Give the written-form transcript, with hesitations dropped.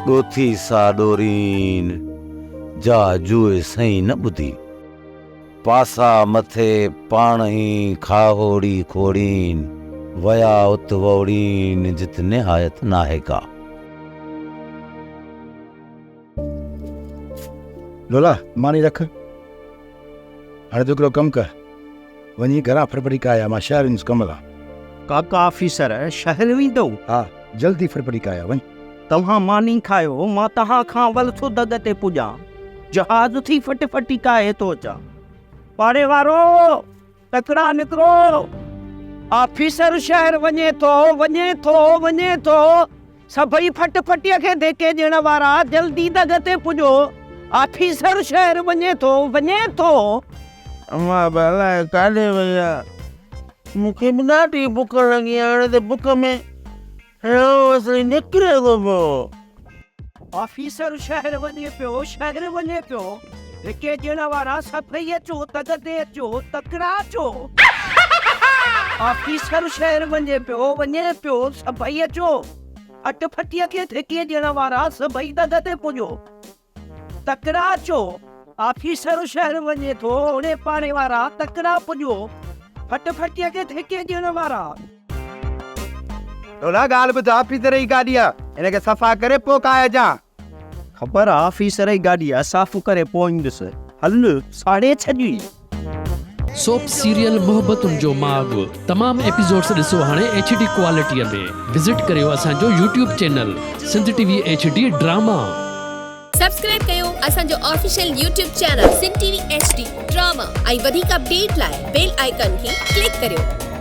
ڏوٿي سا ڏورين، جا جوء سئين نه ٻڌي. پاسا مٿي پاڻهين کاهوڙي کوڙين، ويا ات ووڙين جت نهايت ناهي ڪا. لولا، ماني رک. هاڻي تون هڪڙو ڪم ڪر. وڃي گهران ڦڙڦڙي ڪاهي آ، مان شهر ويندس ڪم تان. ڪاڪا آفيسر، شهر ويندؤ؟ ها، جلدي ڦڙڦڙي ڪاهي آ، وڃ. توهان ماني کايو، مان توهان کان اول ٿو دڳ تي پڄان. جهاز ٿي ڦٽ ڦٽي ڪاهي ٿو اچان. پاڙي وارو! تڪڙا نڪرو! آفيسر شهر وڃي ٿو، وڃي ٿو، وڃي ٿو. سڀئي ڦٽ ڦٽيء کي ڌڪي ڏيڻ وارا جلدي دڳ تي پڄو. آفيسر شهر وڃي ٿو، وڃي ٿو. امان به الائي ڪاڏي وئي آ. مون کي به ڏاڍي بک لڳي آ، هاڻي ته بک ۾ هيانء اصلي نڪري ٿو پيو. آفيسر شهر وڃي پيو، شهر وڃي پيو. ڌڪي ڏيڻ وارا سڀئي اچو، دڳ تي اچو، تڪڙا اچو. آفيسر شهر وڃي پيو، وڃي پيو، سڀئي اچو. اٽ ڦٽيء کي ڌڪي ڏيڻ وارا سڀئي دڳ تي پڄو. تڪڙا اچو. آفيسر شهر وڃي ٿو، اوڙي پاڙي وارا تڪڙا پڄو. ڦٽ ڦٽيء کي ڌڪي ڏيڻ وارا. لولا ڳالهه ٻڌ آفيسر جي گاڏي آ ان کي صفا ڪري پوء ڪاهجان. خبر آ آفيسر جي گاڏي آ صاف ڪري پوء ايندس. هل ساڙي ڇڏي. سوپ سيريل محبتن جو ماڳ تمام ايپيسوڊس ڏسو هاڻي ايڇ ڊي ڪوالٽي ۾ وزٽ ڪريو اسان جو YouTube channel Sindh T V H D drama. Subscribe ڪيو اسان جو official YouTube channel Sindh T V H D drama ۽ وڌيڪ اپڊيٽ لاء بيل آئيڪان کي ڪلڪ ڪريو.